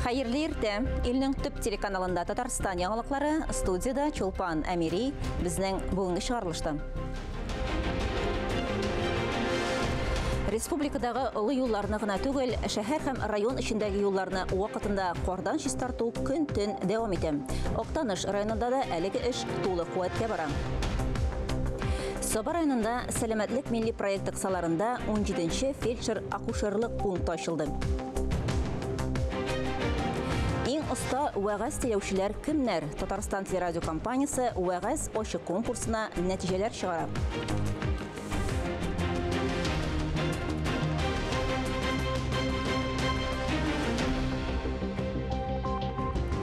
Хәерле иртә. Илнең төп телеканалында Татарстан яңалыклары, студияда Чулпан Әмири, безнең бүгенге чыгарылышта. Республикадагы олы юлларны гына түгел, шәһәр һәм район эчендәге юлларны вакытында кардан чистарту көн-төн дәвам итә. Актаныш районында да әлеге эш тулы куәткә бара. Саба районында сәламәтлек милли проекты кысаларында 17нче фельдшер-акушерлык пункты ачылды. Иң оста вәгазь теләүчеләр кемнәр? Татарстан телерадиокомпаниясе вәгазь ачык конкурсына нәтиҗәләр чыгара.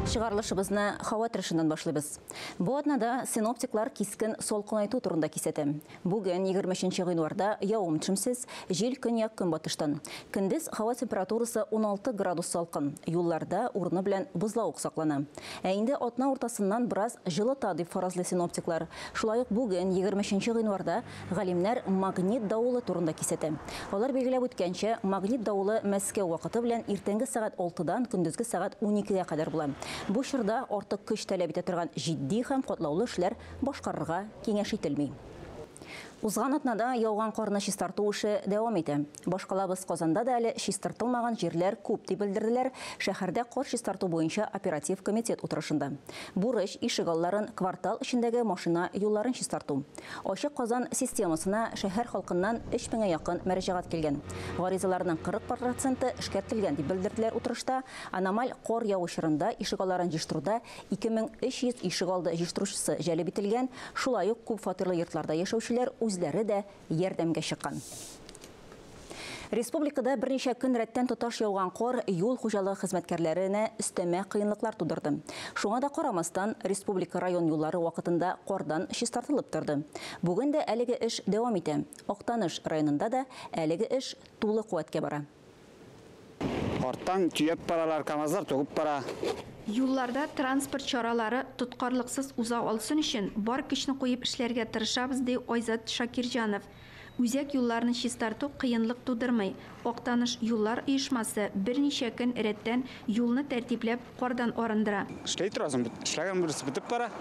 Чыгарылышыбызны һава торышыннан башлыйбыз. Бу атнада синоптиклар кискен салкынайту турында кисәтә. Бүген 23 гыйнварда явым-төшемсез, җил көньяк-көнбатыштан. Көндез һава температурасы 16 градус салкын. Юлларда урыны белән бозлавык саклана. Ә инде атна уртасыннан бераз җылыта дип фаразлый синоптиклар. Шулай ук бүген 23 гыйнварда галимнәр магнит давылы турында кисәтә. Алар билгеләп үткәнчә, магнит давылы Мәскәү вакыты белән иртәнге сәгать 6-дан көндезге сәгать 12-гә кадәр була. Бу чорда артык көч таләп итә торган җитди һәм катлаулы эшләр башкарырга киңәш ителми. Узган атнада яуган карны чистарту эше дәвам итә. Башкалабыз Казанда да әле чистартылмаган җирләр күп дип белдерделәр шәһәрдә кар чистарту буенча оператив комитет утырышында. Бурыч ишегалларын, квартал эчендәге машина юлларын чистарту. Ачык Казан системасына шәһәр халкыннан 3000 якын мөрәҗәгать килгән. Гаризаларның 40% эшкәртелгән дип белдерделәр утырышта. Аномаль кар яву чорында ишегалларын җыештыруда 2300 ишегалды җыештыручысы җәлеп ителгән, шулай ук күп фатирлы йортларда яшәүчеләр үзләре дә ярдәмгә чыккан. Республикада берничә көн рәттән тоташ яуган кар юл хуҗалыгы хезмәткәрләренә өстәмә кыенлыклар тудырды. Шуңа да карамастан, республика район юллары вакытында кардан чистартылып торды. Бүген дә әлеге эш дәвам итә. Актаныш районында да әлеге эш тулы куәткә бара. Арттан төяп баралар, КАМАЗлар түгеп бара. Юлларда транспорт чаралары тоткарлыксыз уза алсын өчен бар көчне куеп эшләргә тырышабыз, ди Айзат Шакирҗанов. Үзәк юлларны чистарту кыенлык тудырмый. Актаныш юллар оешмасы берничә көн рәттән юлны тәртипләп кардан арындыра. Эшләй торасың, эшләгән берсе бетеп бара.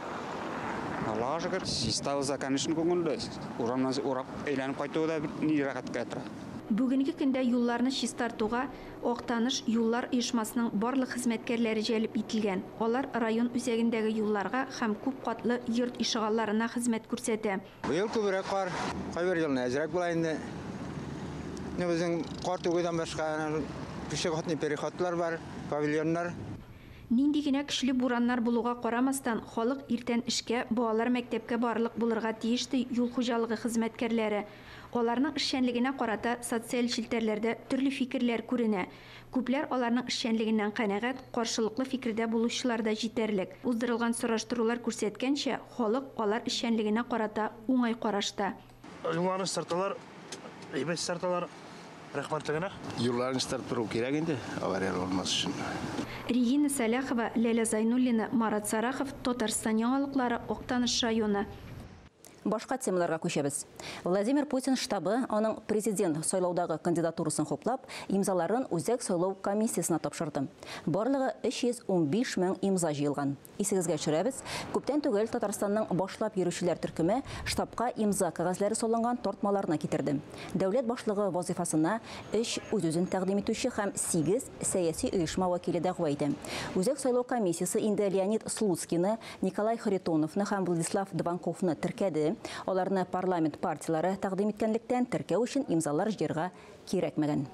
Аллага шөкер, чиста булса, конечно, күңелле. Урамнан урап әйләнеп кайтуы да ни рәхәткә тора. Бүгенге көндә юлларны чистартуга Актаныш юллар оешмасының барлык хезмәткәрләре җәлеп ителгән. Алар район үзәгендәге юлларга һәм күп катлы йорт ишегалларына хезмәт күрсәтә. Быел күбрәк кар, кайбер елны әзрәк була инде. Безнең кар түгүдән башка пешеходный переходлар бар, павильоннар. Нинди генә көчле бураннар булуга карамастан, халык иртән эшкә, балалар мәктәпкә барлык булырга тиеш, ди юл хуҗалыгы хезмәткәрләре. Аларның эшчәнлегенә карата социаль челтәрләрдә төрле фикерләр күренә. Күпләр аларның эшчәнлегеннән канәгать, каршылыклы фикердә булучылар да җитәрлек. Уздырылган сораштырулар күрсәткәнчә, халык алар эшчәнлегенә карата уңай карашта. Юлларны чистарталар, әйбәт чистарталар. Рәхмәтле генә. Юлларны чистартыру кирәк инде, аварияләр булмас өчен. Регина Саляхова, Ләлә Зайнуллина, Марат Сарахов, Татарстан яңалыклары, Актаныш районы. Башка темаларга күчәбез. Владимир Путин штабы аның президент сайлаудагы кандидатурасын хуплап, имзаларын Үзәк сайлау комиссиясенә тапшырды. Барлыгы 315 мең имза җыелган. Исегезгә төшерәбез, күптән түгел Татарстанның башлап йөрүчеләр төркеме штабка имза кәгазьләре салынган тартмаларны китерде. Дәүләт башлыгы вазифасына 3 үз-үзен тәкъдим итүче һәм 8 сәяси оешма вәкиле дәгъва итә. Үзәк сайлау комиссиясе инде Леонид Слуцкийны, Николай Харитоновны һәм Владислав Дованковны теркәде. Аларны парламент партиялары тәкъдим иткәнлектән теркәү өчен имзалар җыярга кирәкмәгән.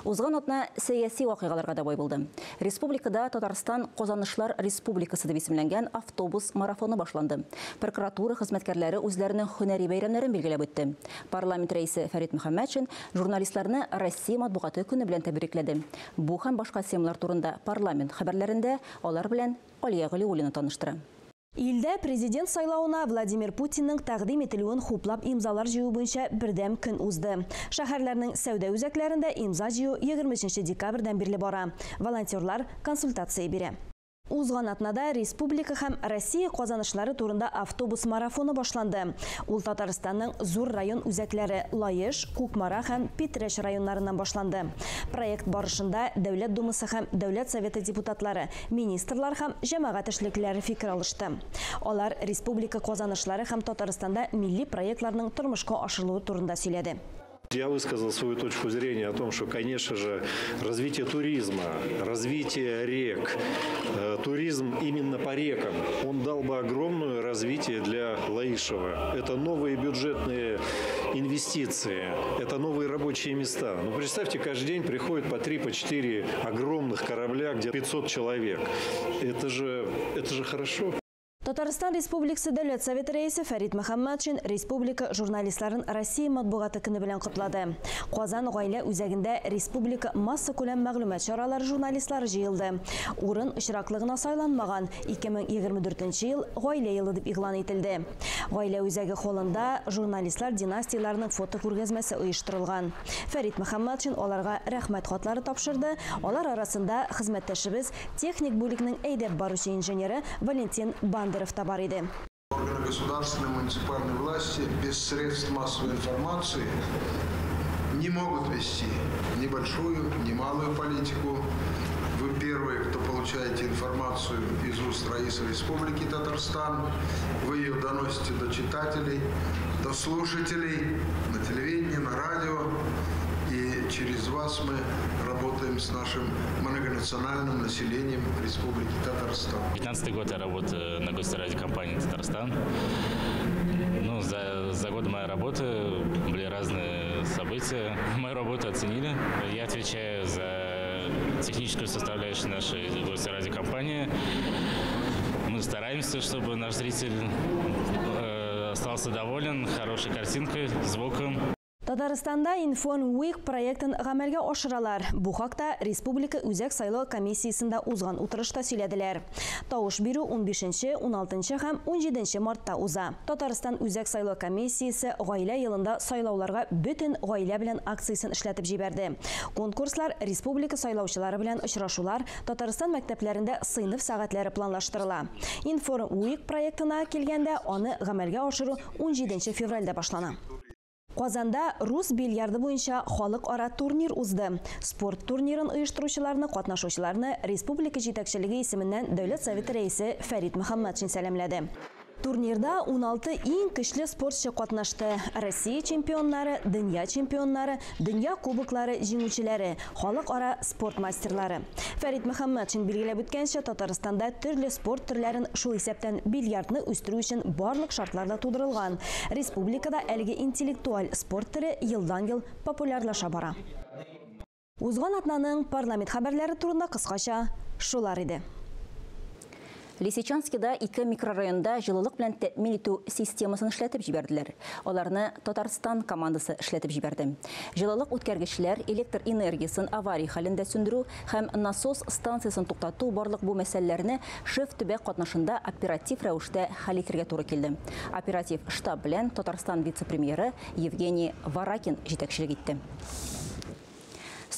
Узган атна сәяси вакыйгаларга да бай булды. Республикада Татарстан Казанышлар Республикасы дип исемләнгән автобус марафоны башланды. Прокуратура хезмәткәрләре үзләренең һөнәри бәйрәмнәрен билгеләп үтте. Парламент рәисе Фәрит Мөхәммәтшин журналистларны Россия матбугаты көне белән тәбрикләде. Бу һәм башка темалар турында парламент хәбәрләрендә алар белән Алия Галиуллина таныштыра. Илдә президент сайлауына Владимир Путинның тәкъдим ителүен хуплап имзалар җыю буенча бердәм көн узды. Шәһәрләрнең сәүдә үзәкләрендә имза җыю 23 декабрьдән бирле бара. Волонтерлар консультация бирә. Узган атнада республика һәм Россия казанышлары турында автобус марафоны башланды. Ул Татарстанның зур район үзәкләре Лаеш, Кукмара һәм Питрәч районнарыннан башланды. Проект барышында Дәүләт Думасы һәм Дәүләт Советы депутатлары, министрлар һәм җәмәгать эшлеклеләре фикер алышты. Алар республика казанышлары һәм Татарстанда милли проектларның тормышка ашырылуы турында сөйләде. Я высказал свою точку зрения о том, что, конечно же, развитие туризма, развитие рек, туризм именно по рекам, он дал бы огромное развитие для Лаишева. Это новые бюджетные инвестиции, это новые рабочие места. Ну, представьте, каждый день приходит по 3-4 огромных корабля, где 500 человек. Это же хорошо. Татарстан Республикасы Дәүләт Советы рәисе Фәрит Мөхәммәтшин республика журналистларын Россия матбугаты көне белән котлады. Казан гаилә үзәгендә республика массакүләм мәгълүмат чаралары журналистлары җыелды. Урын очраклыгына сайланмаган 2024 ел гаилә елы дип игълан ителде. Гаилә үзәге холында журналистлар династияләренең фото күргәзмәсе оештырылган. Фәрит Мөхәммәтшин аларга рәхмәт хатлары тапшырды. Алар арасында хезмәттәшебез техник бүлекнең әйдәп баручы инженеры Валентин Бандеров бар иде. Органы государственной и муниципальной власти без средств массовой информации не могут вести ни большую, ни малую политику. Вы первые, кто получаете информацию из уст Раиса Республики Татарстан. Вы ее доносите до читателей, до слушателей на телевидении, на радио. И через вас мы работаем с нашим многонациональным населением Республики Татарстан. 15-й год я работаю на госрадиокомпании «Татарстан». Ну, за год моей работы были разные события. Мою работу оценили. Я отвечаю за техническую составляющую нашей госрадиокомпании. Мы стараемся, чтобы наш зритель остался доволен хорошей картинкой, звуком. Татарстанда Inform Week проектын гамәлгә ашыралар. Бу хакта Республика Үзәк сайлау комиссиясендә узган утырышта сөйләделәр. Тавыш бирү 15, 16 һәм 17 мартта уза. Татарстан Үзәк сайлау комиссиясе гаилә елында сайлауларга бөтен гаилә белән акциясен эшләтеп җибәрде. Конкурслар, республика сайлаучылары белән очрашулар, Татарстан мәктәпләрендә сыйныф сәгатьләре планлаштырыла. Inform Week проектына килгәндә, аны гамәлгә ашыру 17 февральдә башлана. Казанда рус бильярды буенча халыкара турнир узды. Спорт турнирын оештыручыларны, катнашучыларны республика җитәкчелеге исеменнән Дәүләт Советы рәисе Фәрит Мөхәммәтшин сәламләде. Турнирда 16 иң көчле спортчы катнашты. Россия чемпионнары, дөнья чемпионнары, дөнья кубоклары җиңүчеләре, халыкара спорт мастерлары. Фәрит Мөхәммәтшин билгеләп үткәнчә, Татарстанда төрле спорт төрләрен, шул исәптән бильярдны үстерү өчен барлык шартлар да тудырылган. Республикада әлеге интеллектуаль спорт төре елдан-ел популярлаша бара. Узган атнаның парламент хәбәрләре турында кыскача шулар иде. Лисичанскида 2 микрорайонда җылылык белән тәэмин итү системасын эшләтеп җибәрделәр. Аларны Татарстан командасы эшләтеп җибәрде. Җылылык үткәргечләр, электр энергиясын авария хәлендә сүндерү һәм насос станциясын туктату барлык бу мәсьәләләрне шеф төбәк катнашында оператив рәвештә хәл итәргә туры килде. Оператив штаб белән Татарстан вице-премьеры Евгений Варакин җитәкчелек итте.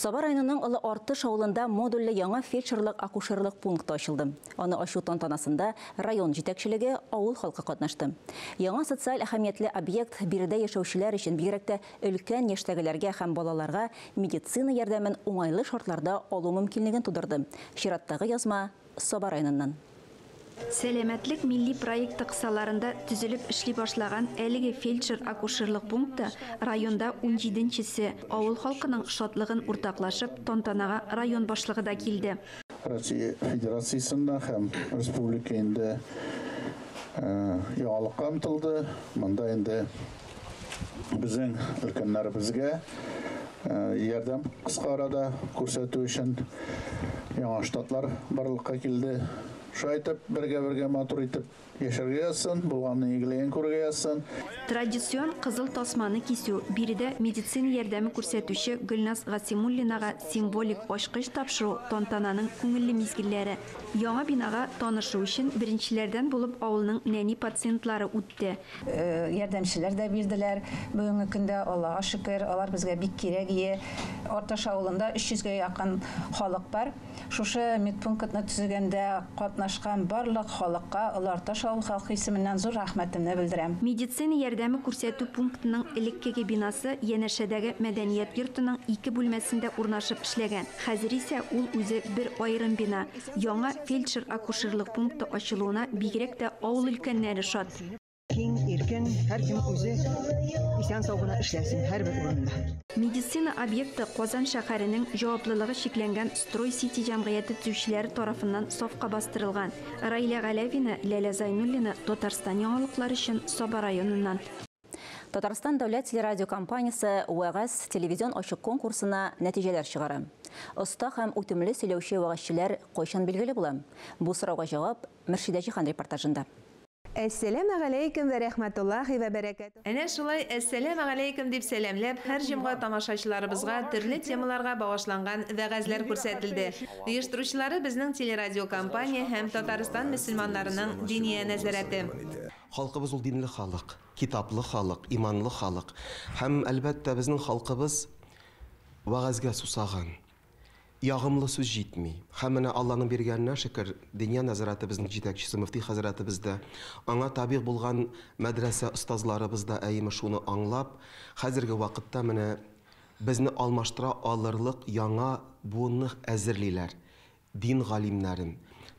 Саба районының Олы Артыш авылында модульле яңа фельдшерлык-акушерлык пункты ачылды. Аны ачу тантанасында район җитәкчелеге, авыл халкы катнашты. Яңа социаль әһәмиятле объект биредә яшәүчеләр өчен, бигрәк тә өлкән яшьтәгеләргә һәм балаларга медицина ярдәмен уңайлы шартларда алу мөмкинлеген тудырды. Чираттагы язма Саба районыннан. Сәламәтлек милли проекты кысаларында төзелеп эшли башлаган әлеге фельдшер-акушерлык пункты районда 17-нчесе. Авыл халкының шатлыгын уртаклашып, тантанага район башлыгы да килде. Россия Федерациясендә һәм республика инде яңалыкка омтылды. Монда инде безнең өлкәннәребезгә ярдәм кыска арада күрсәтү өчен яңа штатлар барлыкка килде. Шулай итеп, бергә-бергә матур итеп яшәргә язсын, булганны игелеген күрергә язсын. Традицион кызыл тасманы кисү, биредә медицина ярдәме күрсәтүче Гөлназ Гасимуллинага символик ачкыч тапшыру тантананың күңелле мизгелләре. Яңа бинага танышу өчен беренчеләрдән булып авылның нәни пациентлары үтте. Ярдәмчеләр дә бирделәр. Бүгенге көндә Аллаһка шөкер, алар безгә бик кирәк ие. Артыш авылында 300гә якын халык бар. Шушы медпунктны төзегәндә катнашкан барлык халыкка Олы Арташ авыл халкы исеменнән зур рәхмәтемне белдерәм. Медицина ярдәме күрсәтү пунктының элеккеге бинасы янәшәдәге мәдәният йортының 2 бүлмәсендә урнашып эшләгән. Хәзер исә ул үзе бер аерым бина. Яңа фельдшер-акушерлык пункты ачылуына бигрәк тә авыл өлкәннәре шат. Киң, иркен, һәркем үзе исән-сау гына эшләсен һәрбер урында. Медицина объекты Казан шәһәренең җаваплылыгы чикләнгән Строй-Сити җәмгыяте төзүчеләре тарафыннан сафка бастырылган. Раилә Галәвина, Ләлә Зайнуллина, Татарстан яңалыклары өчен Саба районыннан. Татарстан дәүләт телерадиокомпаниясе Вәгазь телевизион ачык конкурсына нәтиҗәләр чыгара. Оста һәм үтемле сөйләүче вәгазьчеләр кайчан билгеле була? Бу сорауга җавап Мөршидә Җиһан репортажында. Әссәләмә галәйкем вә рәхмәтуллаһи вә бәрәкәтүһ. Әнә шулай әссәләмә галәйкем дип сәламләп, һәр җомга тамашачыларыбызга төрле темаларга багышланган вәгазьләр күрсәтелде. Оештыручылары безнең телерадиокомпания һәм Татарстан мөселманнарының диния нәзарәте. Халкыбыз ул динле халык, китаплы халык, иманлы халык. Һәм, әлбәттә, безнең халкыбыз вәгазьгә сусаган. Ягымлы сүз җитми. Һәм менә Алланың биргәненә шөкер, Диния нәзарәтебезнең җитәкчесе мөфти хәзрәтебез дә, аңа табигъ булган мәдрәсә остазларыбыз да әйеме шуны аңлап, хәзерге вакытта менә безне алмаштыра алырлык яңа буынны әзерлиләр. Дин галимнәрен,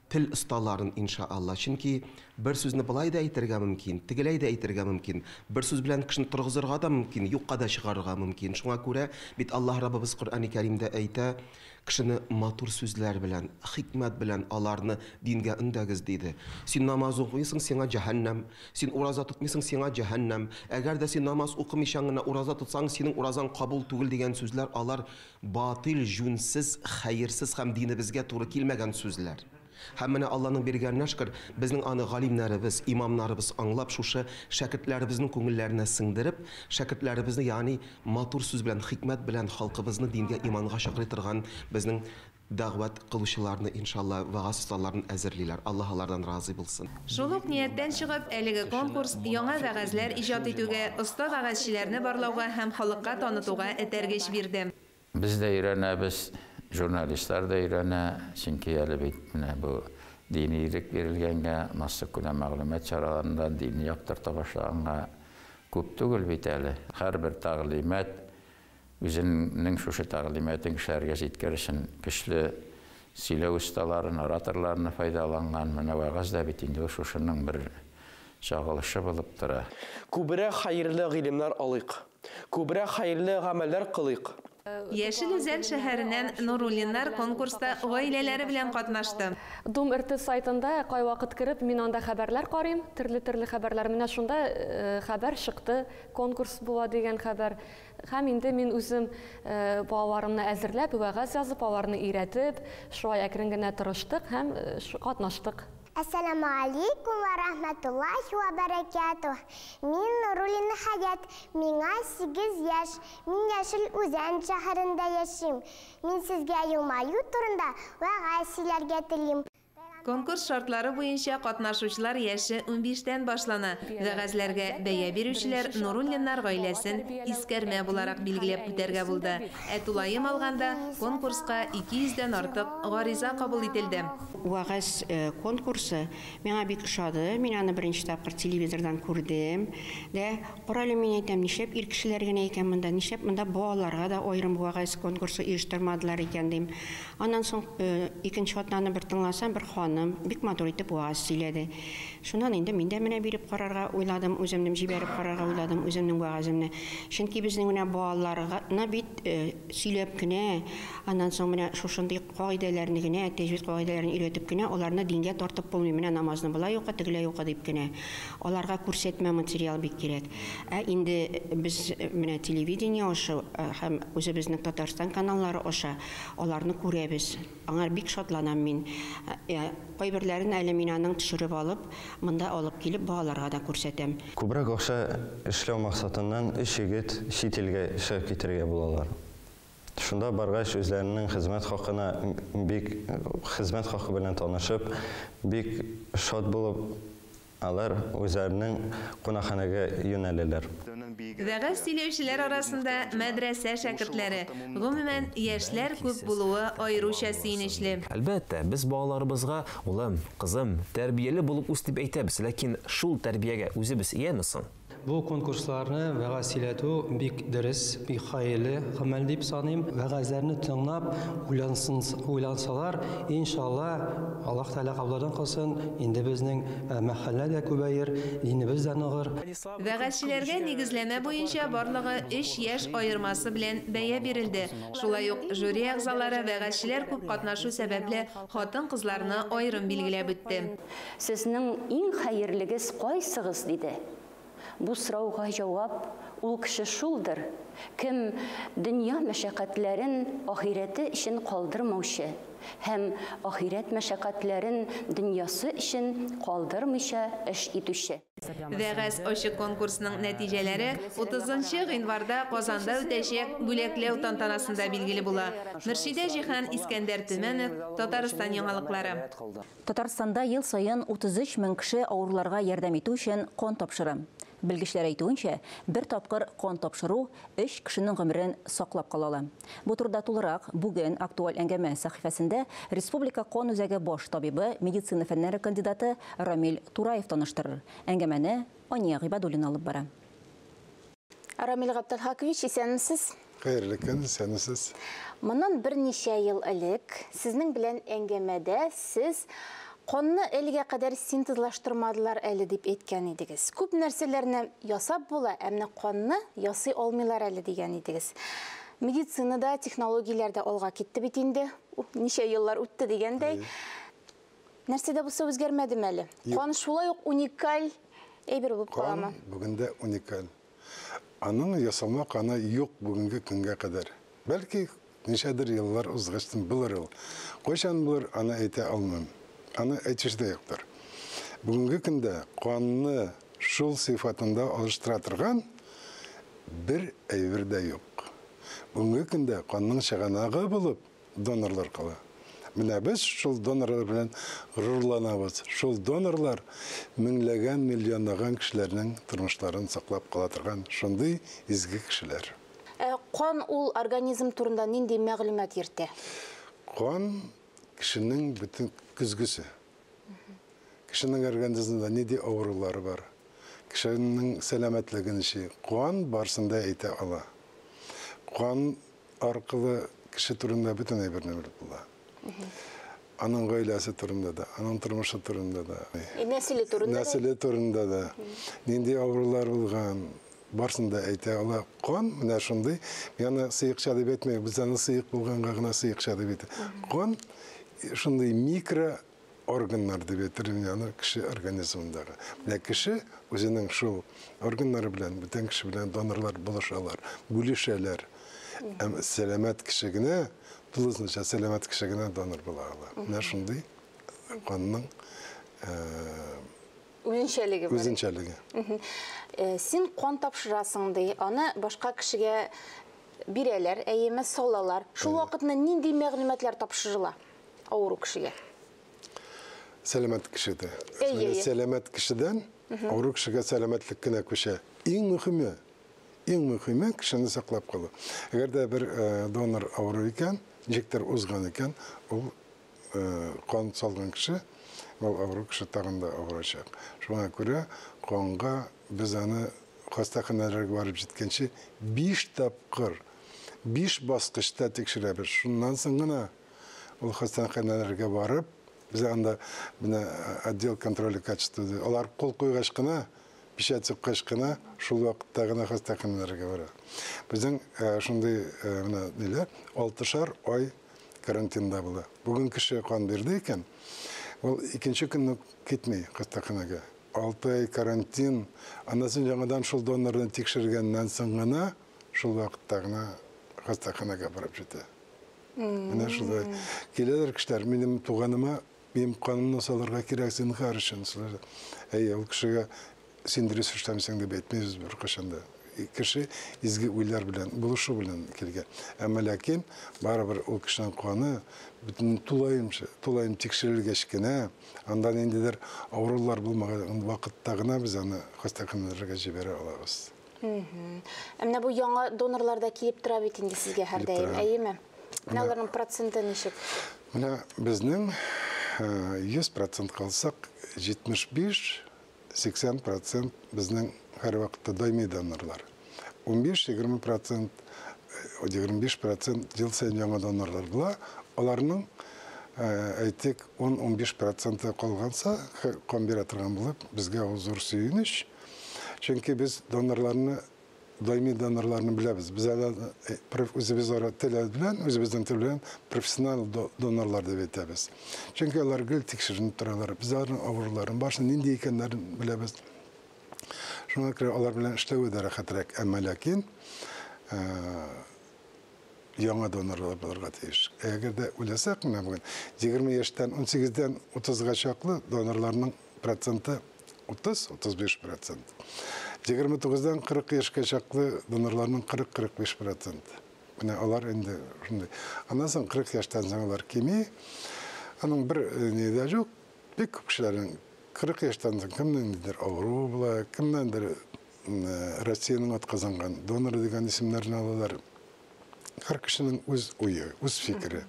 тел осталарын, иншаалла. Чөнки бер сүзне былай да әйтергә мөмкин, тегеләй дә әйтергә мөмкин. Бер сүз белән кешене торгызырга да мөмкин, юкка да чыгарырга мөмкин. Шуңа күрә бит Аллаһ Раббыбыз Коръәни Кәримдә әйтә, кешене матур сүзләр белән, хикмәт белән аларны дингә өндәгез, диде. Син намаз укымыйсың, сиңа җәһәннәм. Син ураза тотмыйсың, сиңа җәһәннәм. Әгәр дә син намаз укымыйча гына ураза тотсаң, синең уразаң кабул түгел дигән сүзләр алар батил, җүнсез, хәерсез һәм динебезгә туры килмәгән сүзләр. Һәм менә Алланың биргәненә шөкер, безнең аны галимнәребез, имамнарыбыз аңлап, шушы шәкертләребезнең күңелләренә сеңдереп, шәкертләребезне, ягъни матур сүз белән, хикмәт белән халкыбызны дингә, иманга чакырый торган безнең дәгъват кылучыларны, иншалла, вәгазь осталарын әзерлиләр. Аллаһ алардан разый булсын. Шул ук нияттән чыгып, әлеге конкурс яңа вәгазьләр иҗат итүгә, оста вәгазьчеләрне барлауга һәм халыкка танытуга этәргеч бирде. Без дә өйрәнәбез, журналистлар да өйрәнә, чөнки әле бит менә бу дини ирек бирелгәнгә, массакүләм мәгълүмат чараларында динне яктырта башлаганга күп түгел бит әле. Һәрбер тәгълимат үзенең шушы тәгълиматын кешеләргә җиткерер өчен көчле сөйләү осталарын, ораторларны файдаланган. Менә вәгазь дә бит инде ул шушының бер чагылышы булып тора. Күбрәк хәерле гыйлемнәр алыйк. Күбрәк хәерле гамәлләр кылыйк. Яшел Үзән шәһәреннән Нуруллиннар конкурста гаиләләре белән катнашты. Дум РТ сайтында кайвакыт кереп, мин анда хәбәрләр карыйм, төрле-төрле хәбәрләр. Менә шунда хәбәр чыкты, конкурс була дигән хәбәр. Һәм инде мин үзем балаларымны әзерләп, вәгазь язып, аларны өйрәтеп, шулай әкрен генә тырыштык һәм катнаштык. Ассаламу алейкум ва рахматуллахи ва баракатух. Мин Нуруллина Хаят, миңа 8 яшь. Мин Яшел Үзән шәһәрендә яшим. Мин сезгә елмаю турында вәгазь сөйләргә телим. Конкурс шартлары буенча катнашучылар яше 15-тән башлана. Вәгазьләргә бәя бирүчеләр Нуруллиннар гаиләсен искәрмә буларак билгеләп үтәргә булды. Ә тулаем алганда конкурска 200-дән артык гариза кабул ителде. Вәгазь конкурсы миңа бик ошады. Мин аны беренче тапкыр телевизордан күрдем. Дә, карале, мин әйтәм, нишләп ир кешеләр генә икән монда, нишләп монда балаларга да аерым вәгазь конкурсы оештырмадылар икән дим. Аннан соң икенче атнаны бер тыңласам, бер ханым бик матур итеп вәгазь сөйләде. Шуннан инде мин дә менә биреп карарга уйладым, үземнең җибәреп карарга уйладым, үземнең вәгаземне. Чөнки безнең менә балаларга бит сөйләп кенә, аннан соң менә шушындый кагыйдәләрне генә, тәҗвид кагыйдәләрен өйрәтеп кенә, аларны дингә тартып булмый. Менә намазны болай укы, тегеләй укы дип кенә. Аларга күрсәтмә материал бик кирәк. Ә инде без менә телевидение аша һәм үзебезнең Татарстан каналлары аша аларны күрәбез. Аңар бик шатланам мин. Кайберләрен әле мин аның төшереп алып, монда алып килеп балаларга да күрсәтәм. Күбрәк акча эшләү максатыннан өч егет чит илгә чыгып китәргә булалар. Шунда баргач үзләренең хезмәт хакына бик хезмәт хакы белән танышып, бик шат булып алар үзләренең кунакханәгә юнәләләр. Вәгазь сөйләүчеләр арасында мәдрәсә шәкертләре, гомумән, яшьләр күп булуы аеруча сөенечле. Әлбәттә, без балаларыбызга, улым, кызым, тәрбияле булып үс дип әйтәбез, ләкин шул тәрбиягә үзебез ияме соң? Бу конкурсларны вәгазь сөйләтү бик дөрес, бик хәерле гамәл дип саныйм. Вәгазьләрне тыңлап, уйлансын, уйлансалар, иншалла, Аллаһ Тәгалә кабуллардан кылсын, инде безнең мәхәллә дә күбәер, динебез дә ныгыр. Вәгазьчеләргә нигезләмә буенча барлыгы өч яшь аермасы белән бәя бирелде. Шулай ук жюри әгъзалары вәгазьчеләр күп катнашу сәбәпле хатын-кызларны аерым билгеләп үтте. Сезнең иң хәерлегез кайсыгыз? диде. Бу сорауга җавап, ул кеше шулдыр, кем дөнья мәшәкатьләрен ахирәте өчен калдырмаучы һәм ахирәт мәшәкатьләрен дөньясы өчен калдырмыйча эш итүче. Вәгазь ачык конкурсының нәтиҗәләре 30 нчы гыйнварда Казанда үтәчәк бүләкләү тантанасында билгеле була. Мөршидә Җиһан, Искәндәр Төмәнов, Татарстан яңалыклары. Татарстанда ел саен 33 мең кеше авыруларга ярдәм итү өчен кан тапшыра. Белгечләр әйтүенчә, бер тапкыр кан тапшыру өч кешенең гомерен саклап кала ала. Бу турыда тулырак бүген актуаль әңгәмә сәхифәсендә Республика кан үзәге баш табибы, медицина фәннәре кандидаты Рамил Тураев таныштырыр. Әңгәмәне Ания Гыйбадуллина алып бара. Рамил Габделхакович, исәнмесез? Хәерле көн, исәнмесез. Моннан берничә ел элек сезнең белән әңгәмәдә сез канны әлегә кадәр синтезлаштырмадылар әле дип әйткән идегез. Күп нәрсәләрне ясап була, ә менә канны ясый алмыйлар әле дигән идегез. Медицинада технологияләр дә алга китте бит инде. Ничә еллар үтте дигәндәй. Нәрсә дә булса үзгәрмәдеме әле? Кан шулай ук уникаль әйбер булып каламы? Кан бүген дә уникаль. Аның ясалма каны юк бүгенге көнгә кадәр. Бәлки, ничәдер еллар узгачтын булыр ул. Кайчан булыр, аны әйтә алмыйм. Аны әйтүче дә юктыр. Бүгенге көндә канны шул сыйфатында алыштыра торган бер әйбер дә юк. Бүгенге көндә канның чыганагы булып донорлар кала. Менә без шул донорлар белән горурланабыз. Шул донорлар меңләгән, миллионлаган кешеләрнең тормышларын саклап кала торган шундый изге кешеләр. Ә кан ул организм турында нинди мәгълүмат йөртә? Кан кешенең бөтен көзгесе. Кешенең организмында нинди авырулары бар, кешенең сәламәтлеге ничек, кан барысын да әйтә ала. Кан аркылы кеше турында бөтен әйберне белеп була. Аның гаиләсе турында да, аның тормышы турында да. Нәселе турында да. Нәселе турында да. Нинди авырулар булган, барысын да әйтә ала. Кан менә шундый, мин аны сыекча дип әйтмим, без аны сыек булганга гына сыекча дип әйтә. Кан шундый микроорганнар дип әйтер мин аны кеше организмындагы. Менә кеше үзенең шул органнары белән, бүтән кеше белән донорлар булышалар, бүлешәләр. Әм сәламәт кеше генә, тулысынча сәламәт кеше генә донор була ала. Менә шундый канның үзенчәлеге бар. Үзенчәлеге. Син кан тапшырасың ди, аны башка кешегә бирәләр, әйеме салалар. Шул вакытны нинди мәгълүматлар тапшырыла авыру кешегә? Сәламәт кешедә. Сәламәт кешедән авыру кешегә сәламәтлек кенә күчә. Иң мөһиме, иң мөһиме кешене саклап калу. Әгәр дә бер донор авыру икән, ничектер узган икән, ул кан салган кеше, ул авыру кеше тагын да авырачак. Шуңа күрә канга без аны хастаханәләргә барып җиткәнче 5 тапкыр, 5 баскычта тикшерәбез. Шуннан соң гына ул хастаханәләргә барып, без анда менә отдел контроля качества, алар кул куйгач кына, печать суккач кына, шул вакытта гына хастаханәләргә бара. Безнең шундый менә ниләр, 6 ай карантинда була. Бүген кеше кан бирде икән, ул икенче көнне китми хастаханәгә. 6 ай карантин, аннан соң яңадан шул донорны тикшергәннән соң гына, шул вакытта гына хастаханәгә барып җитә. Менә шулай. Киләләр кешеләр, минем туганыма, минем канымны салырга кирәк зинһар өчен. Әйе, ул кешегә син дөрес эшләмисең дип әйтмибез беркайчан да. Кеше изге уйлар белән, булышу белән килгән. Әмма ләкин барыбер ул кешенең каны бөтен тулаем тикшерелгәч кенә, анда ниндидер авырулар булмаган вакытта гына без аны хастаханәләргә җибәрә алабыз. Ә менә бу яңа донорлар да килеп тора бит инде сезгә һәрдаим, әйеме? Менә аларның проценты ничек? Менә безнең 100% калсак, 75-80% безнең һәрвакытта даими донорлар. 15-20%, 25% ел саен яңа донорлар була. Аларның, әйтик, 10-15% калганса, кан бирә торган булып, безгә ул зур сөенеч. Чөнки без донорларны, даими донорларны беләбез. Без әле үзебез ара тел белән, үзебезнең тел белән профессиональ донорлар дип әйтәбез. Чөнки алар гел тикшеренеп торалар. Без аларның авыруларын, башын нинди икәннәрен беләбез. Шуңа күрә алар белән эшләве дә рәхәтрәк. Әмма ләкин яңа донорлар булырга тиеш. Әгәр дә уйласак, менә бүген 20 яшьтән 18-дән 30-га чаклы донорларның проценты 30-35%. 29-дан 40 яшькә чаклы донорларның 40-45%. Менә алар инде шундый. Аннан соң 40 яшьтән соң алар кими. Аның бер ни дә юк. Бик күп кешеләрнең 40 яшьтән соң кемнеңдер авыруы була, кемнәндер Россиянең атказанган доноры дигән исемнәрне алалар. Һәр кешенең үз уе, үз фикере.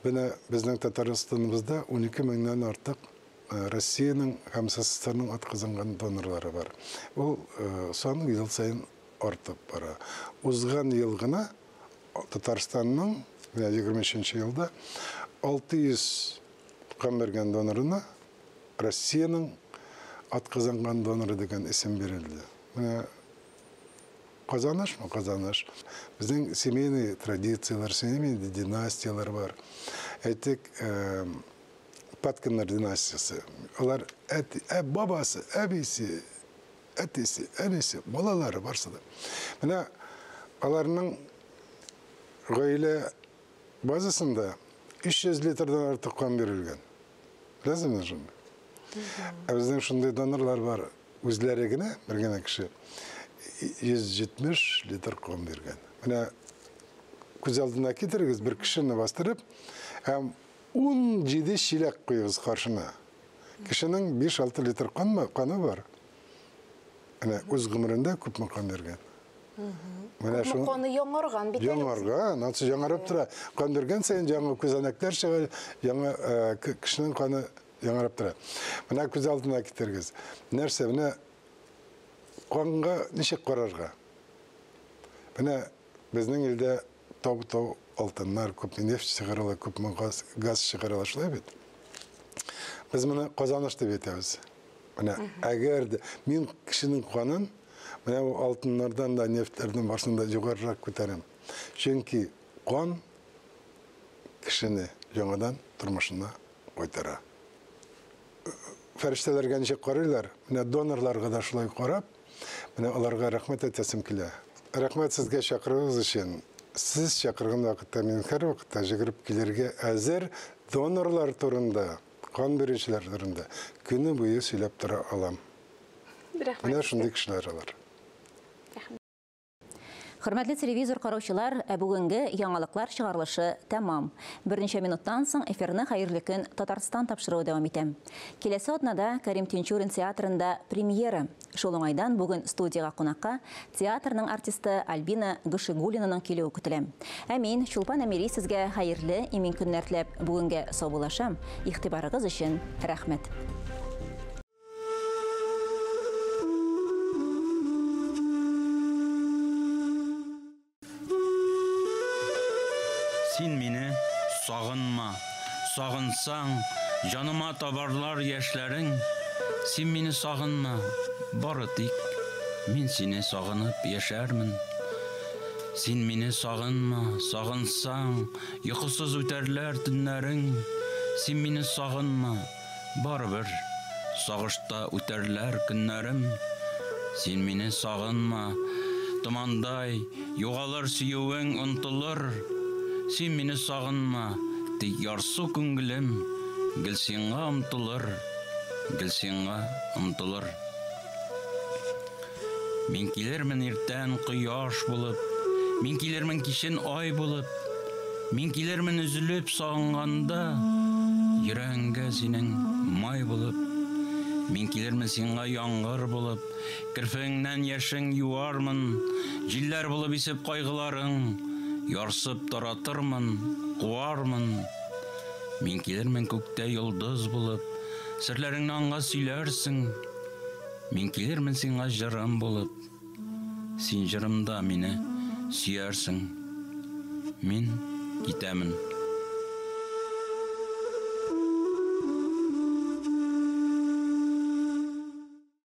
Менә безнең Татарстаныбызда 12 меңнән артык Россиянең һәм СССРның атказанган донорлары бар. Ул сан ел саен артып бара. Узган ел гына Татарстанның 23 елда 600 кан биргән донорына Россиянең атказанган доноры дигән исем бирелде. Менә казанышмы? Казаныш. Безнең семейный традицияләр, семейный династияләр бар. Әйтик, Паткиннар династиясе. Алар бабасы, әбисе, әтисе, әнисе, балалары барсы да. Менә аларның гаилә базасында 300 литрдан артык кан бирелгән. Беләсезме шуны? Ә безнең шундый донорлар бар. Үзләре генә, бер генә кеше 170 литр кан биргән. Менә күз алдына китерегез, бер кешене бастырып, һәм 17 чиләк куегыз каршына. Кешенең 5-6 литр каны бар. Менә үз гомерендә күпме кан биргән. Менә шул каны яңарган бит. Яңарган, ансы яңарып тора. Кан биргән саен яңа күзәнәкләр чыга, яңа кешенең каны яңарып тора. Менә күз алдына китерегез. Нәрсә, менә канга ничек карарга? Менә безнең илдә тау-тау алтыннар, күпме нефть чыгарыла, күпме газ чыгарыла, шулай бит. Без моны казаныш дип әйтәбез. Менә әгәр дә мин кешенең канын менә бу алтыннардан да, нефтьләрдән барысын да югарырак күтәрәм. Чөнки кан кешене яңадан тормышына кайтара. Фәрештәләргә ничек карыйлар? Менә донорларга да шулай карап, менә аларга рәхмәт әйтәсем килә. Рәхмәт сезгә чакыруыгыз өчен. Сез чакырган вакытта мин һәр вакытта җигереп килергә әзер. Донорлар турында, кан бирүчеләр турында көне буе сөйләп тора алам. Менә шундый кешеләр алар. Хөрмәтле телевизор караучылар, бүгенге яңалыклар чыгарылышы тәмам. Берничә минуттан соң эфирны Хәерле көн Татарстан тапшыруы дәвам итә. Киләсе атнада Кәрим Тинчурин театрында премьера. Шул уңайдан бүген студияга кунакка театрның артисты Альбина Гышигуллинаның килүе көтелә. Ә мин, Чулпан Әмири, сезгә хәерле, имин көннәр теләп бүгенгә саубуллашам. Игътибарыгыз өчен рәхмәт. Син мине сагынма, сагынсаң, җаныма табарлар яшьләрең. Син мине сагынма, бары тик мин сине сагынып яшәрмен. Син мине сагынма, сагынсаң, йокысыз үтәрләр төннәрең. Син мине сагынма, барыбер сагышта үтәрләр көннәрем. Син мине сагынма, томандай югалыр сөюең онтылыр. Син мине сагынма, тик ярсу күңелем гел сиңа омтылыр, гел сиңа омтылыр. Мин килермен иртән кояш булып, мин килермен кичен ай булып, мин килермен өзелеп сагынганда, йөрәгеңгә синең май булып. Мин килермен сиңа яңгыр булып, керфегеңнән яшең юармын, җилләр булып исеп кайгыларың, ярсып таратырмын, куармын. Мин килермен күктә йолдыз булып, серләреңне аңа сөйләрсең. Мин килермен сиңа җырым булып, син җырымда мине сөярсең. Мин китәмен.